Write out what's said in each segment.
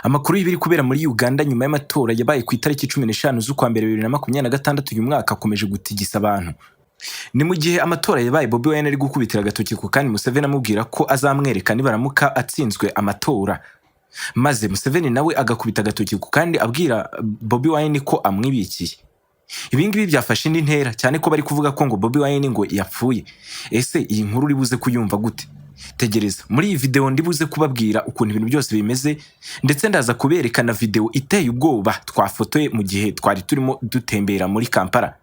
Amakuru y'ibiri kubera muri Uganda nyuma y'amatora yabaye ku itariki 15 z'ukwa mbere 2026 uyu mwaka akomeje gutigisa abantu. Ni mu gihe amatora yabaye, Bobi Wine ari gukubitira agatoki ku kandi Museveni, amubwira ko azamwereka nibaramuka atsinzwe amatora, maze Museveni nawe agakubita agatoki ku kandi abwira Bobi Wine ko amwibikiye. Ibi ngibi byafashe indi ntera, cyane ko bari kuvuga ko ngo Bobi Wine ngo yapfuye. Ese iyi nkuru uri buze kuyumva gute? Tegereza, muri iyi video ndi buze kubabwira ukuntu ibintu byose bimeze, ndetse ndaza kuberekana video iteye ubwoba twafotoye mu gihe twari turimo dutembera muri Kampala.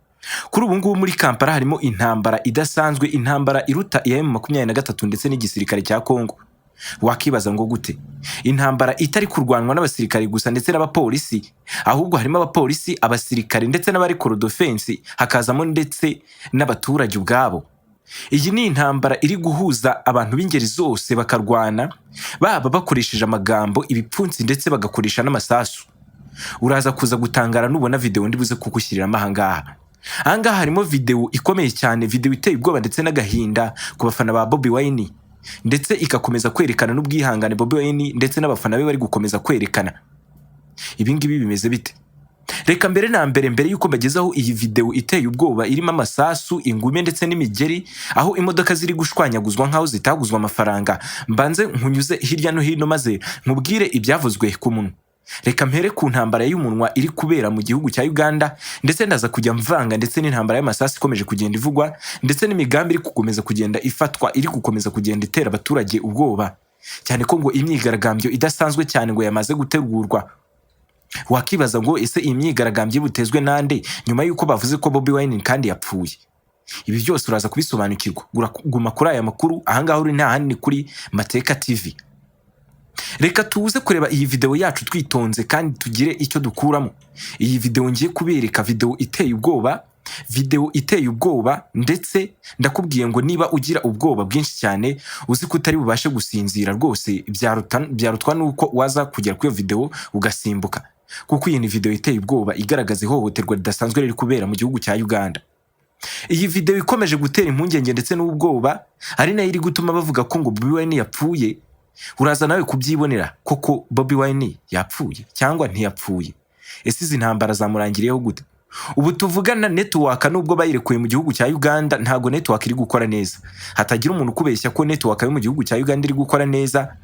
Kuri ubu ngubu muri Kampala harimo intambara idasanzwe, intambara iruta iya M23 ndetse n'igisirikare cya Congo. Wakibaza ngo gute? Intambara itari kurwanwa n'abasirikare gusa ndetse n'abapolisi, ahubwo harimo abapolisi, abasirikare ndetse n'abari defense, hakazamo ndetse n'abaturage ubwabo. Iyi ni intambara iri guhuza abantu b'ingeri zose, bakarwana baba bakoresheje amagambo, ibipfunsi, ndetse bagakoresha n'amasasu. Uraza kuza gutangara nubona video ndi buze kugushyiriramo ahangaha. Ahangaha harimo video ikomeye cyane, video iteye ubwoba ndetse n'agahinda ku bafana ba Bobi Wine, ndetse igakomeza kwerekana n'ubwihangane Bobi Wine ndetse n'abafana be bari gukomeza kwerekana. Ibi ngibi bimeze bite? Reka mbere na mbere, mbere y'uko mbagezaho iyi video iteye ubwoba irimo amasasu, ingume ndetse n'imigeri, aho imodoka ziri gushwanyaguzwa nk'aho zitaguzwa amafaranga, mbanze nkunyuze hirya no hino maze nkubwire ibyavuzwe ku munwa. Reka mpere ku ntambara y'umunwa iri kubera mu gihugu cya Uganda, ndetse ndaza kujya mvanga ndetse n'intambara y'amasasu ikomeje kugenda ivugwa, ndetse n'imigambi iri gukomeza kugenda ifatwa, iri gukomeza kugenda itera abaturage ubwoba, cyane ko ngo imyigaragambyo idasanzwe cyane ngo yamaze gutegurwa. Wakibaza ngo ese iyi myigaragambyo butezwe nande, nyuma y'uko bavuze ko Bobi Wine kandi yapfuye? Ibi byose uraza kubisobanukirwa. Guma kuri aya makuru. Ahangaha uri nta handi, ni kuri Mateka TV. Reka tuze kureba iyi video yacu twitonze kandi tugire icyo dukuramo. Iyi video ngiye kubereka, video iteye ubwoba, video iteye ubwoba, ndetse ndakubwiye ngo niba ugira ubwoba bwinshi cyane, uzi ko utari bubashe gusinzira rwose, byarutwa nuko waza kugera kuri iyo video ugasimbuka, kuko iyi ni video iteye ubwoba igaragaza ihohoterwa ridasanzwe riri kubera mu gihugu cya Uganda. Iyi video ikomeje gutera impungenge ndetse n'ubwoba, ari nayo iri gutuma bavuga ko ngo Bobi Wine yapfuye. Uraza nawe kubyibonera koko, Bobi Wine yapfuye cyangwa ntiyapfuye? Ese izi ntambara zamurangiriyeho gute? Ubu tuvugana, network nubwo bayirekuye mu gihugu cya Uganda, ntago network iri gukora neza. Hatagira umuntu ukubeshya ko network yo mu gihugu cya Uganda iri gukora neza,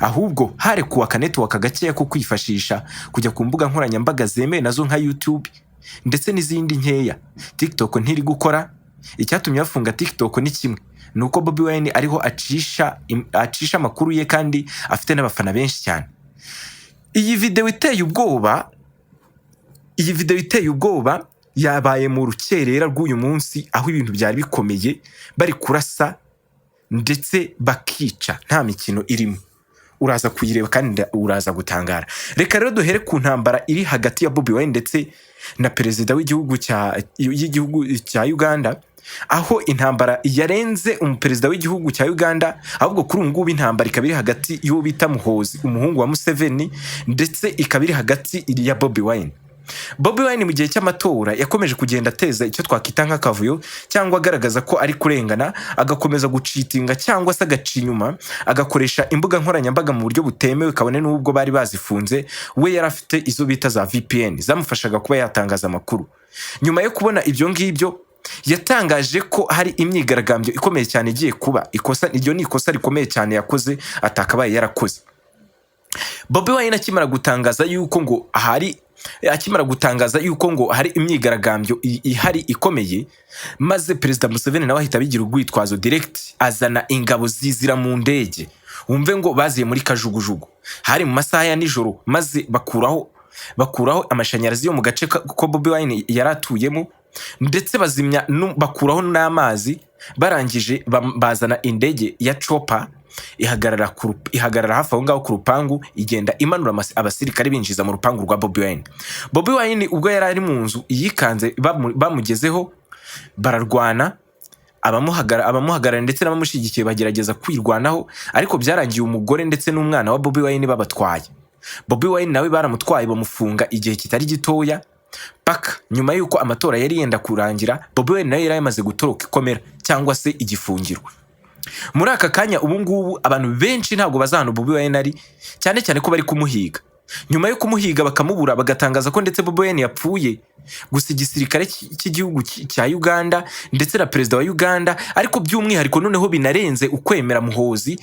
ahubwo harekuwe aka network gakeya ko kwifashisha kujya ku mbuga nkoranyambaga zemewe nazo nka YouTube ndetse n'izindi nkeya. TikTok ntiri gukora. Icyatumye bafunga TikTok ni kimwe, ni uko Bobi Wine ariho acisha amakuru ye kandi afite n'abafana benshi cyane. Iyi video iteye ubwoba, iyi video iteye ubwoba yabaye mu rukerera rw'uyu munsi, aho ibintu byari bikomeye, bari kurasa ndetse bakica, nta mikino irimo. Uraza kuyireba kandi uraza gutangara. Reka rero duhere ku ntambara iri hagati ya Bobi Wine ndetse na perezida w'igihugu cya Uganda, aho intambara yarenze umuperezida w'igihugu cya Uganda, ahubwo kuri ubu ngubu intambara ikaba iri hagati y'uwo bita Muhozi, umuhungu wa Museveni, ndetse ikaba iri hagati ya Bobi Wine. Bobi Wine mu gihe cy'amatora yakomeje kugenda ateza icyo twakwita nk'akavuyo, cyangwa agaragaza ko ari kurengana, agakomeza gucheatinga cyangwa se agaca inyuma, agakoresha imbuga nkoranyambaga mu buryo butemewe, kabone n'ubwo bari bazifunze, we yari afite izo bita za VPN zamufashaga kuba yatangaza amakuru. Nyuma yo kubona ibyo ngibyo, yatangaje ko hari imyigaragambyo ikomeye cyane igiye kuba. Ikosa iryo ni ikosa rikomeye cyane yakoze atakabaye yarakoze. Bobi Wine akimara gutangaza yuko ngo hari imyigaragambyo ihari ikomeye, maze Perezida Museveni nawe ahita abigira urwitwazo direct, azana ingabo zizira mu ndege. Wumve ngo baziye muri kajugujugu, hari mu masaha ya nijoro, maze bakuraho amashanyarazi yo mu gace ko Bobi Wine yari atuyemo, ndetse bazimya bakuraho n'amazi. Barangije bazana indege ya chopper, ihagarara hafi aho ngaho ku rupangu, igenda imanura abasirikare binjiza mu rupangu rwa Bobi Wine. Bobi Wine ubwo yari ari mu nzu yikanze bamugezeho, bararwana, abamuhagarara ndetse n'abamushyigikiye bagerageza kwirwanaho, ariko byarangiye umugore ndetse n'umwana wa Bobi Wine babatwaye. Bobi Wine nawe baramutwaye, bamufunga igihe kitari gitoya, paka nyuma y'uko amatora yari yenda kurangira. Bobi Wine nawe yari yamaze gutoroka ikomera cyangwa se igifungiro. Muri aka kanya ubu ngubu abantu benshi ntabwo bazi ahantu Bobi Wine ari, cyane cyane ko bari kumuhiga. Nyuma yo kumuhiga bakamubura, bagatangaza ko ndetse Bobi Wine yapfuye, gusa igisirikare cy'igihugu cya Uganda ndetse na perezida wa Uganda, ariko by'umwihariko noneho binarenze ukwemera, Muhozi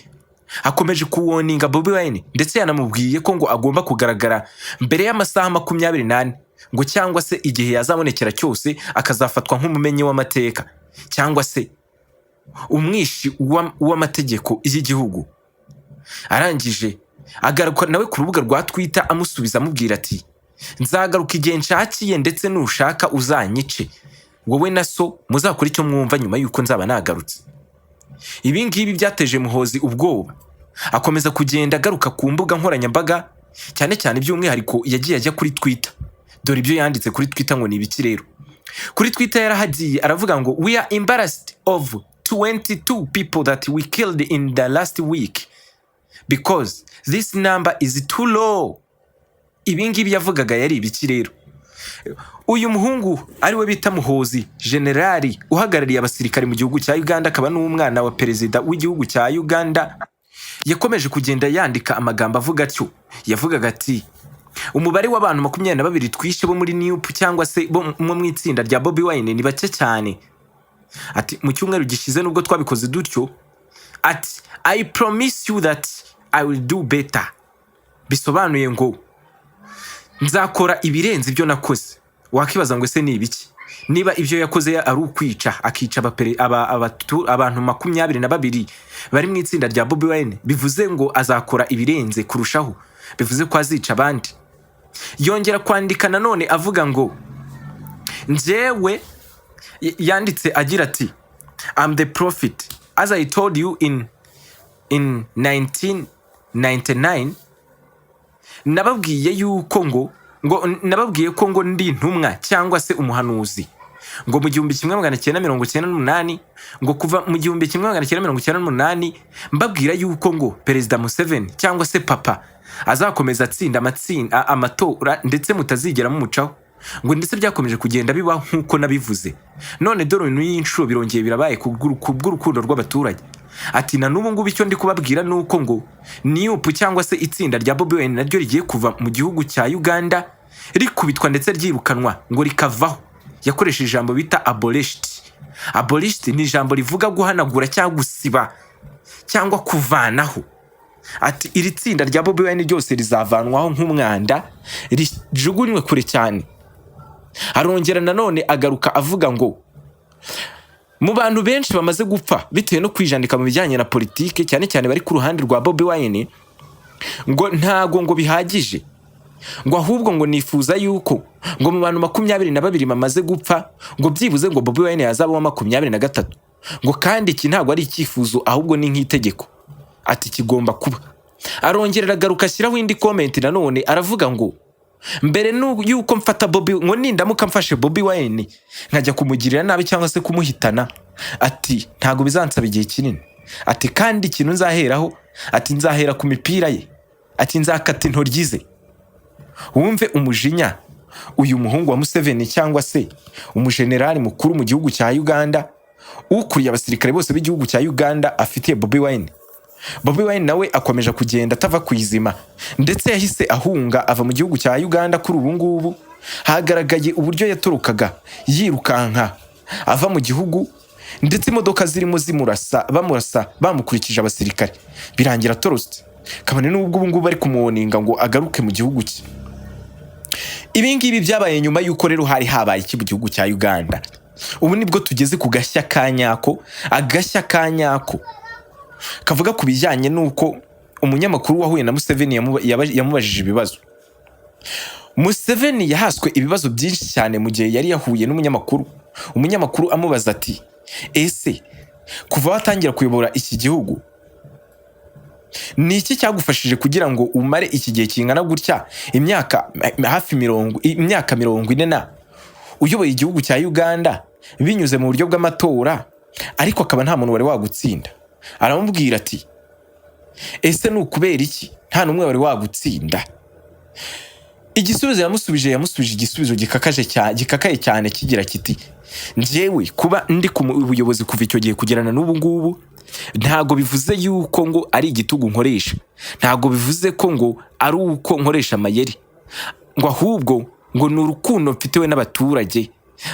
akomeje kuwarninga Bobi Wine, ndetse yanamubwiye ko ngo agomba kugaragara mbere y'amasaha 24, ngo cyangwa se igihe yazabonekera cyose akazafatwa nk'umumenyi w'amateka cyangwa se umwishi w'amategeko y'igihugu. Arangije agaruka nawe ku rubuga rwa Twitter amusubiza, amubwira ati: "Nzagaruka igihe nshakiye, ndetse nushaka uzanyice, wowe na so muzakora icyo mwumva nyuma y'uko nzaba nagarutse." Ibi ngibi byateje Muhozi ubwoba, akomeza kugenda agaruka ku mbuga nkoranyambaga, cyane cyane by'umwihariko yagiye ajya kuri Twitter. Dore ibyo yanditse kuri Twitter ngo ni ibiki rero? Kuri Twitter yarahagiye aravuga ngo: "We are embarrassed of 22 people that we killed in the last week because this number is too low." Ibi ngibi yavugaga yari ibiki rero? Uyu muhungu ariwe bita Muhozi, generali uhagarariye abasirikare mu gihugu cya Uganda, akaba n'umwana wa perezida w'igihugu cya Uganda, yakomeje kugenda yandika amagambo avuga atyo. Yavugaga ati: "Umubare w'abantu 22 twishe bo muri NUP cyangwa se bo mu itsinda rya Bobi Wine ni bake cyane." Ati: "Mu cyumweru gishize nubwo twabikoze dutyo." Ati: "I promise you that I will do better." Bisobanuye ngo nzakora ibirenze ibyo nakoze. Wakibaza ngo ese ni ibiki? Niba ibyo yakoze ari ukwica, akica abantu 22 bari mu itsinda rya Bobi Wine, bivuze ngo azakora ibirenze kurushaho, bivuze ko azica abandi. Yongera kwandika nanone avuga ngo njyewe, yanditse agira ati: "I'm the prophet. As I told you in 1999, nababwiye yuko ngo nababwiye ko ngo ndi intumwa cyangwa se umuhanuzi, ngo mu 1998, ngo kuva mu 1998 mbabwira yuko ngo Perezida Museveni cyangwa se papa azakomeza atsinda amatora, ndetse mutazigera mumucaho, ngo ndetse byakomeje kugenda biba nk'uko nabivuze. None dore n'iyi nshuro birongeye birabaye ku bw'urukundo rw'abaturage." Ati: "Na n'ubu ngubu icyo ndi kubabwira ni uko ngo NUP cyangwa se itsinda rya Bobi Wine naryo rigiye kuva mu gihugu cya Uganda, rikubitwa ndetse ryirukanwa, ngo rikavaho." Yakoresheje ijambo bita abolished. Abolished ni ijambo rivuga guhanagura cyangwa gusiba cyangwa kuvanaho. Ati: "Iri tsinda rya Bobi Wine ryose rizavanwaho nk'umwanda, rijugunywe kure cyane." Arongera nanone agaruka avuga ngo mu bantu benshi bamaze gupfa bitewe no kwijandika mu bijyanye na politike, cyane cyane bari ku ruhande rwa Bobi Wine, ngo ntago ngo bihagije, ngo ahubwo ngo nifuza yuko ngo mu bantu 22 bamaze gupfa, ngo byibuze ngo Bobi Wine yazaba uwa 23, ngo kandi iki ntabwo ari icyifuzo, ahubwo ni nk'itegeko. Ati: "Kigomba kuba." Arongera aragaruka ashyiraho indi comment nanone, aravuga ngo mbere yuko mfata Bobi, ngo nindamuka mfashe Bobi Wine nkajya kumugirira nabi cyangwa se kumuhitana, ati ntabwo bizansaba igihe kinini. Ati: "Kandi ikintu nzaheraho," ati, "nzahera ku mipira ye." Ati: "Nzakata intoryi ze." Wumve umujinya uyu muhungu wa Museveni cyangwa se umujenerali mukuru mu gihugu cya Uganda, ukuriye abasirikare bose b'igihugu cya Uganda, afitiye Bobi Wine. Bobi Wine nawe akomeje kugenda atava ku izima, ndetse yahise ahunga ava mu gihugu cya Uganda. Kuri ubu ngubu hagaragaye uburyo yatorokaga yirukanka ava mu gihugu, ndetse imodoka zirimo zimurasa, bamurasa, bamukurikije abasirikare, birangira atorotse, kabone n'ubwo ubu ngubu bari kumuwarninga ngo agaruke mu gihugu cye. Ibi ngibi byabaye nyuma y'uko rero hari habaye iki mu gihugu cya Uganda? Ubu nibwo tugeze ku gashya ka nyako, agashya ka nyako kavuga ku bijyanye n'uko umunyamakuru wahuye na Museveni yamubajije ibibazo. Museveni yahaswe ibibazo byinshi cyane mu gihe yari yahuye n'umunyamakuru. Umunyamakuru amubaza ati: "Ese kuva watangira kuyobora iki gihugu, ni iki cyagufashije kugira ngo umare iki gihe kingana gutya, imyaka hafi mirongo, imyaka 40 na uyoboye igihugu cya Uganda binyuze mu buryo bw'amatora, ariko akaba nta muntu wari wagutsinda?" Aramubwira ati: "Ese ni ukubera iki nta n'umwe wari wagutsinda?" Igisubizo yamusubije, yamusubije igisubizo gikakaje cyane, gikakaye cyane, kigira kiti: "Njyewe kuba ndi ku buyobozi kuva icyo gihe kugerana n'ubu ngubu, Ntabwo bivuze yuko ngo ari igitugu nkoresha, ntabwo bivuze ko ngo ari uko nkoresha amayeri, ngo ahubwo ngo ni urukundo mfitewe n'abaturage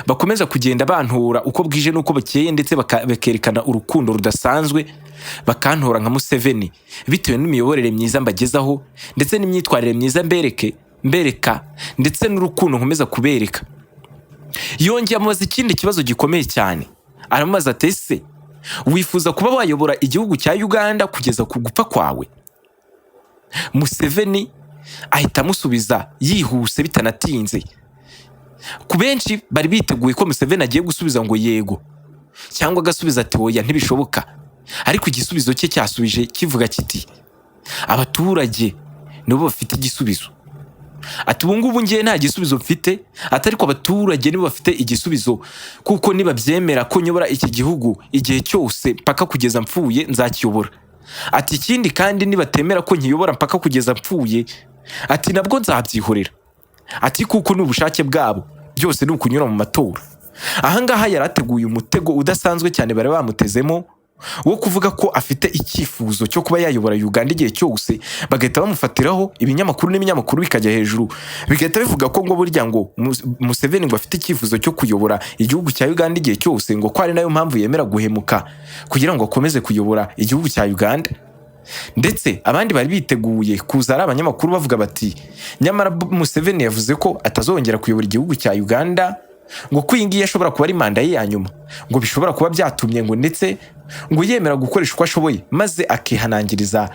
bakomeza kugenda bantora uko bwije n'uko bukeye, ndetse bakerekana urukundo rudasanzwe, bakantora nka Museveni bitewe n'imiyoborere myiza mbagezaho, ndetse n'imyitwarire myiza mbereka, ndetse n'urukundo nkomeza kubereka. Yongeye amubaza ikindi kibazo gikomeye cyane, aramubaza ati: "Ese wifuza kuba wayobora igihugu cya Uganda kugeza ku gupfa kwawe?" Museveni ahita amusubiza yihuse bitanatinze. Ku benshi bari biteguye ko Museveni agiye gusubiza ngo yego, cyangwa agasubiza ati: "Oya, ntibishoboka." Ariko igisubizo cye cyasubije kivuga kiti: "Abaturage nibo bafite igisubizo." Ati: "Ubu ngubu ngiye nta gisubizo mfite," ati, "ariko abaturage nibo bafite igisubizo, kuko nibabyemera ko nyobora iki gihugu igihe cyose mpaka kugeza mpfuye, nzakiyobora." Ati: "Ikindi kandi, nibatemera ko nkiyobora mpaka kugeza mpfuye," ati, "nabwo nzabyihorera," ati, "kuko ni ubushake bwabo, byose ni ukunyura mu matora." Ahangaha yari ateguye umutego udasanzwe cyane bari bamutezemo wo kuvuga ko afite icyifuzo cyo kuba yayobora Uganda igihe cyose, bagahita bamufatiraho, ibinyamakuru n'ibinyamakuru bikajya hejuru, bigahita bivuga ko ngo burya ngo Museveni ngo afite icyifuzo cyo kuyobora igihugu cya Uganda igihe cyose, ngo ko ari nayo mpamvu yemera guhemuka kugira ngo akomeze kuyobora igihugu cya Uganda. Ndetse abandi bari biteguye kuza ari abanyamakuru bavuga bati: "Nyamara Museveni yavuze ko atazongera kuyobora igihugu cya Uganda, ngo ko iyi ngiyi ashobora kuba ari manda ye ya nyuma, ngo bishobora kuba byatumye ngo ndetse ngo yemera gukoresha uko ashoboye maze akihanangiriza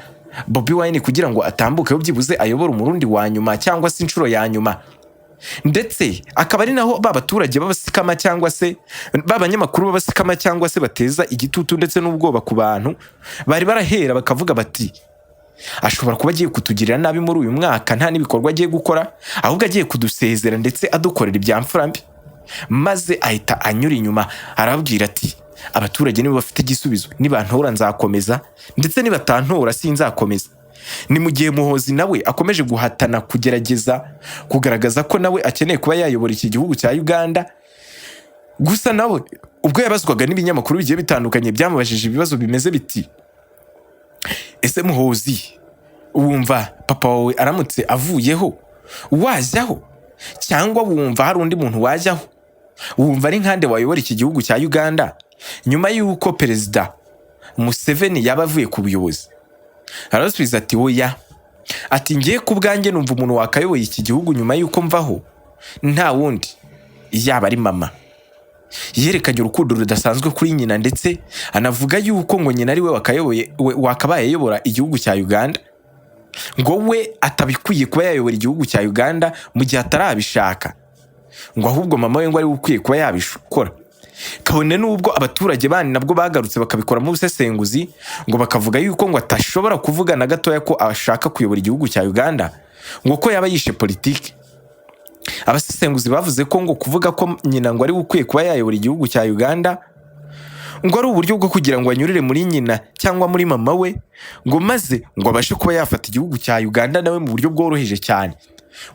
Bobi Wine kugira ngo atambukeho, byibuze ayobore umurundi wa nyuma cyangwa se inshuro ya nyuma." Ndetse akaba ari naho ba baturage b'abasikama cyangwa se ba banyamakuru b'abasikama cyangwa se bateza igitutu ndetse n'ubwoba ku bantu bari barahera bakavuga bati: "Ashobora kuba agiye kutugirira nabi muri uyu mwaka, nta n'ibikorwa agiye gukora, ahubwo agiye kudusezera ndetse adukorera ibya mfura mbi." Maze ahita anyura inyuma arababwira ati: "Abaturage nibo bafite igisubizo, nibantora nzakomeza, ndetse nibatantora sinzakomeza." Ni mu gihe Muhozi nawe akomeje guhatana, kugerageza kugaragaza ko nawe akeneye kuba yayobora iki gihugu cya Uganda. Gusa nawe ubwo yabazwaga n'ibinyamakuru bigiye bitandukanye, byamubajije ibibazo bimeze biti: "Ese Muhozi, wumva papa wawe aramutse avuyeho wajyaho, cyangwa wumva hari undi muntu wajyaho? Wumva ari nkande wayobora iki gihugu cya Uganda nyuma y'uko Perezida Museveni yaba avuye ku buyobozi?" Arasubiza ati: "Oya," ati, "ngiye ku bwanjye numva umuntu wakayoboye iki gihugu nyuma y'uko mvaho nta wundi yaba ari mama." Yerekanye urukundo rudasanzwe kuri nyina, ndetse anavuga yuko ngo nyina ari we wakabaye ayobora igihugu cya Uganda, ngo we atabikwiye kuba yayobora igihugu cya Uganda mu gihe atarabishaka, ngo ahubwo mama we ngo ari we ukwiye kuba yabikora. Kabone n'ubwo abaturage bandi nabwo bagarutse bakabikoramo ubusesenguzi, ngo bakavuga yuko ngo atashobora kuvuga na gatoya ko ashaka kuyobora igihugu cya Uganda, ngo ko yaba yishe politiki. Abasesenguzi bavuze ko ngo kuvuga ko nyina ngo ari we ukwiye kuba yayobora igihugu cya Uganda ngo ari uburyo bwo kugira ngo anyurire muri nyina cyangwa muri mama we, ngo maze ngo abashe kuba yafata igihugu cya Uganda nawe mu buryo bworoheje cyane,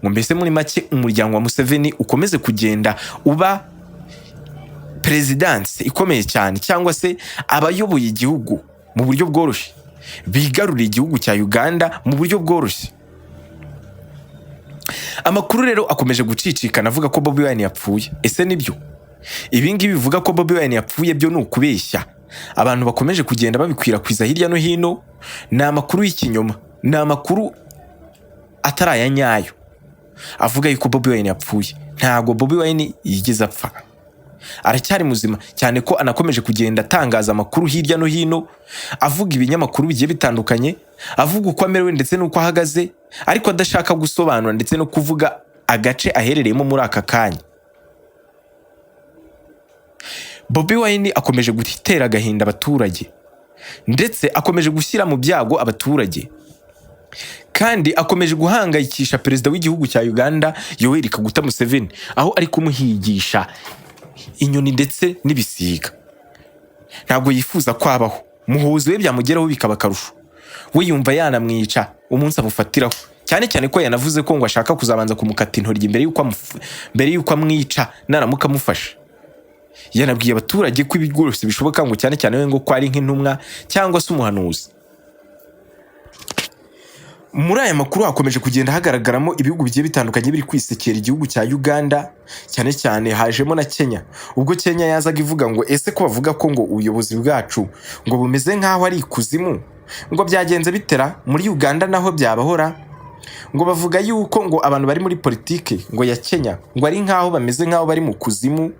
ngo mbese muri make umuryango wa Museveni ukomeze kugenda uba perezidansi ikomeye cyane, cyangwa se abayoboye igihugu mu buryo bworoshye, bigarurira igihugu cya Uganda mu buryo bworoshye. Amakuru rero akomeje gucicikana avuga ko Bobi Wine yapfuye. Ese nibyo? Ibi ngibi bivuga ko Bobi Wine yapfuye byo ni ukubeshya. Abantu bakomeje kugenda babikwirakwiza hirya no hino ni amakuru y'ikinyoma, ni amakuru atari aya nyayo avuga yuko Bobi Wine yapfuye. Ntabwo Bobi Wine yigeze apfa, aracyari muzima, cyane ko anakomeje kugenda atangaza amakuru hirya no hino, avuga ibinyamakuru bigiye bitandukanye, avuga uko amerewe ndetse n'uko ahagaze, ariko adashaka gusobanura ndetse no kuvuga agace aherereyemo muri aka kanya. Bobi Wine akomeje gutera agahinda abaturage, ndetse akomeje gushyira mu byago abaturage, kandi akomeje guhangayikisha perezida w'igihugu cya Uganda Yoweri Kaguta Museveni, aho ari kumuhigisha inyoni ndetse n'ibisiga. Ntabwo yifuza ko abaho. Muhuzi we byamugeraho bikaba akarusho, we yumva yanamwica umunsi amufatiraho, cyane cyane ko yanavuze ko ngo ashaka kuzabanza kumukata intoryi mbere y'uko amwica naramuka amufashe. Yanabwiye abaturage ko ibi rwose bishoboka, ngo cyane cyane we ngo ko ari nk'intumwa cyangwa se umuhanuzi. Muri aya makuru hakomeje kugenda hagaragaramo ibihugu bigiye bitandukanye biri kwisekera igihugu cya Uganda, cyane cyane hajemo na Kenya. Ubwo Kenya yazaga ivuga ngo: "Ese ko bavuga ko ngo ubuyobozi bwacu ngo bumeze nk'aho ari ikuzimu, ngo byagenze bitera muri Uganda naho byabahora?" Ngo bavuga yuko ngo abantu bari muri politike ngo ya Kenya ngo ari nk'aho bameze nk'aho bari mu kuzimu,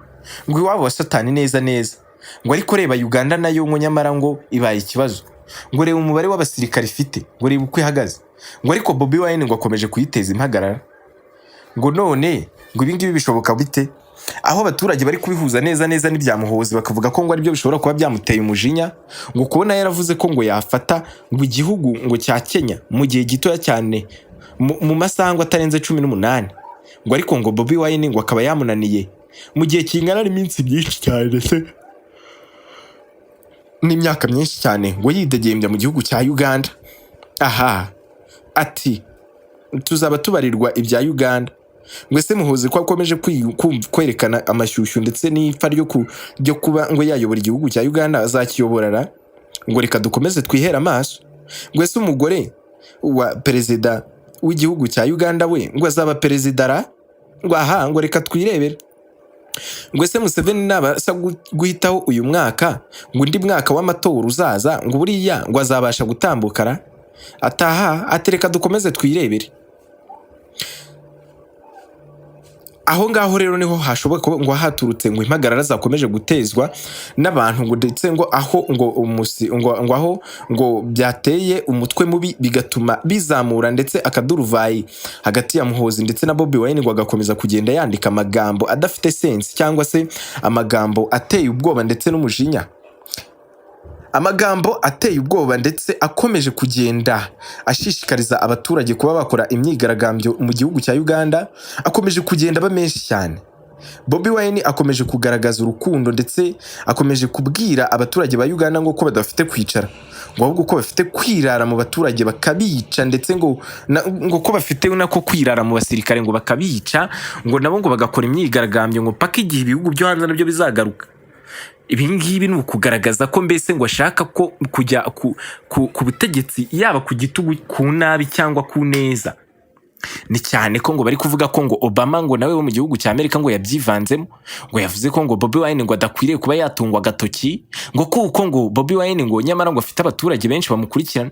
ngo iwabo wa Satani neza neza. Ngo ariko reba Uganda nayo, ngo nyamara ngo ibaye ikibazo, ngo reba umubare w'abasirikare ifite, ngo reba uko ihagaze, ngo ariko Bobi Wine ngo akomeje kuyiteza impagarara. Ngo none ngo ibi ngibi bishoboka bite? Aho abaturage bari kubihuza neza neza n'ibya Muhozi, bakavuga ko ngo aribyo bishobora kuba byamuteye umujinya, ngo kubona yaravuze ko ngo yafata ngo igihugu ngo cya Kenya mu gihe gitoya cyane, mu masaha ngo atarenze 18, ngo ariko ngo Bobi Wine ngo akaba yamunaniye mu gihe kingana n'iminsi myinshi cyane ndetse n'imyaka myinshi cyane ngo yidegembya mu gihugu cya Uganda. Aha ati: "Tuzaba tubarirwa ibya Uganda." Ngo ese Muhozi ko akomeje kwerekana amashyushyu ndetse n'ipfa ryo kuba ngo yayobora igihugu cya Uganda, azakiyoborara? Ngo reka dukomeze twihere amaso. Ngo ese umugore wa perezida w'igihugu cya Uganda we ngo azaba perezida ra? Ngo aha ngo reka twirebere. Ngo ese Museveni nabasha guhitaho uyu mwaka, ngo undi mwaka w'amatora uzaza, ngo buriya ngo azabasha gutambuka ra? Ataha ati: "Reka dukomeze twirebere." Aho ngaho rero niho hashoboka kuba ngo haturutse ngo impagarara zakomeje gutezwa n'abantu, ngo ndetse ngo aho ngo umusi ngo aho ngo byateye umutwe mubi, bigatuma bizamura ndetse akaduruvayi hagati ya Muhozi ndetse na Bobi Wine, ngo agakomeza kugenda yandika amagambo adafite sense cyangwa se amagambo ateye ubwoba ndetse n'umujinya, amagambo ateye ubwoba, ndetse akomeje kugenda ashishikariza abaturage kuba bakora imyigaragambyo mu gihugu cya Uganda, akomeje kugenda aba menshi cyane. Bobi Wine akomeje kugaragaza urukundo, ndetse akomeje kubwira abaturage ba Uganda ngo ko badafite kwicara, ngo ahubwo ko bafite kwirara mu baturage bakabica, ndetse ngo ko bafite nako kwirara mu basirikare ngo bakabica, ngo nabo ngo bagakora imyigaragambyo ngo paka igihe ibihugu byo hanze nabyo bizagaruka. Ibi ngibi ni ukugaragaza ko mbese ngo ashaka ko kujya ku butegetsi, yaba ku gitugu, ku nabi cyangwa ku neza. Ni cyane ko ngo bari kuvuga ko ngo Obama, ngo nawe wo mu gihugu cya Amerika, ngo yabyivanzemo, ngo yavuze ko ngo Bobi Wine ngo adakwiriye kuba yatungwa agatoki, ngo kuko ngo Bobi Wine ngo nyamara ngo afite abaturage benshi bamukurikirana,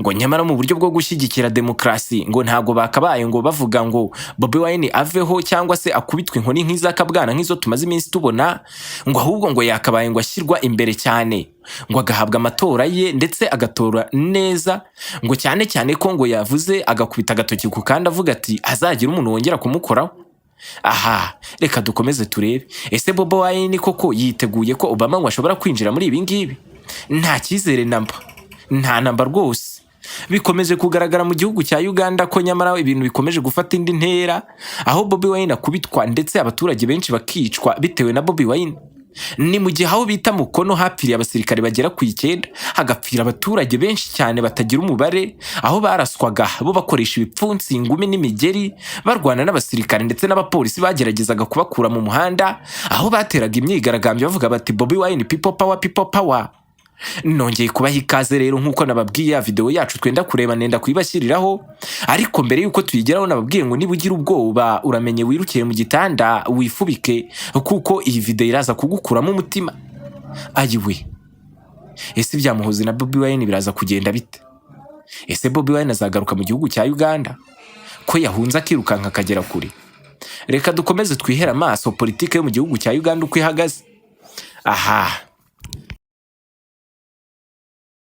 ngo nyamara mu buryo bwo gushyigikira demokarasi ngo ntabwo bakabaye ngo bavuga ngo Bobi Wine aveho cyangwa se akubitwe inkoni nk'iz'akabwana nk'izo tumaze iminsi tubona, ngo ahubwo ngo yakabaye ngo ashyirwa imbere cyane, ngo agahabwa amatora ye ndetse agatora neza, ngo cyane cyane ko ngo yavuze agakubita agatoki ku kandi avuga ati hazagira umuntu wongera kumukoraho. Aha reka dukomeze turebe: ese Bobi Wine koko yiteguye ko Obama ngo ashobora kwinjira muri ibi ngibi? Nta cyizere namba, nta namba rwose. Bikomeje kugaragara mu gihugu cya Uganda ko nyamara ibintu bikomeje gufata indi ntera, aho Bobi Wine akubitwa ndetse abaturage benshi bakicwa bitewe na Bobi Wine. Ni mu gihe aho bita Mukono hapfiriye abasirikare bagera ku 9, hagapfira abaturage benshi cyane batagira umubare, aho baraswaga bo bakoresha ibipfunsi, ingumi n'imigeri, barwana n'abasirikare ndetse n'abapolisi bageragezaga kubakura mu muhanda, aho bateraga imyigaragambyo bavuga bati: "Bobi Wine, people power, people power." Nongeye kubaha ikaze rero. Nk'uko nababwiye, ya videwo yacu twenda kureba nenda kuyibashyiriraho, ariko mbere y'uko tuyigeraho nababwiye ngo niba ugira ubwoba uramenye wirukire mu gitanda wifubike, kuko iyi videwo iraza kugukuramo umutima. Ayiwe, ese ibya Muhozi na Bobi Wine biraza kugenda bite? Ese Bobi Wine azagaruka mu gihugu cya Uganda ko yahunze akirukanka akagera kure? Reka dukomeze twihere amaso politike yo mu gihugu cya Uganda uko ihagaze. Aha.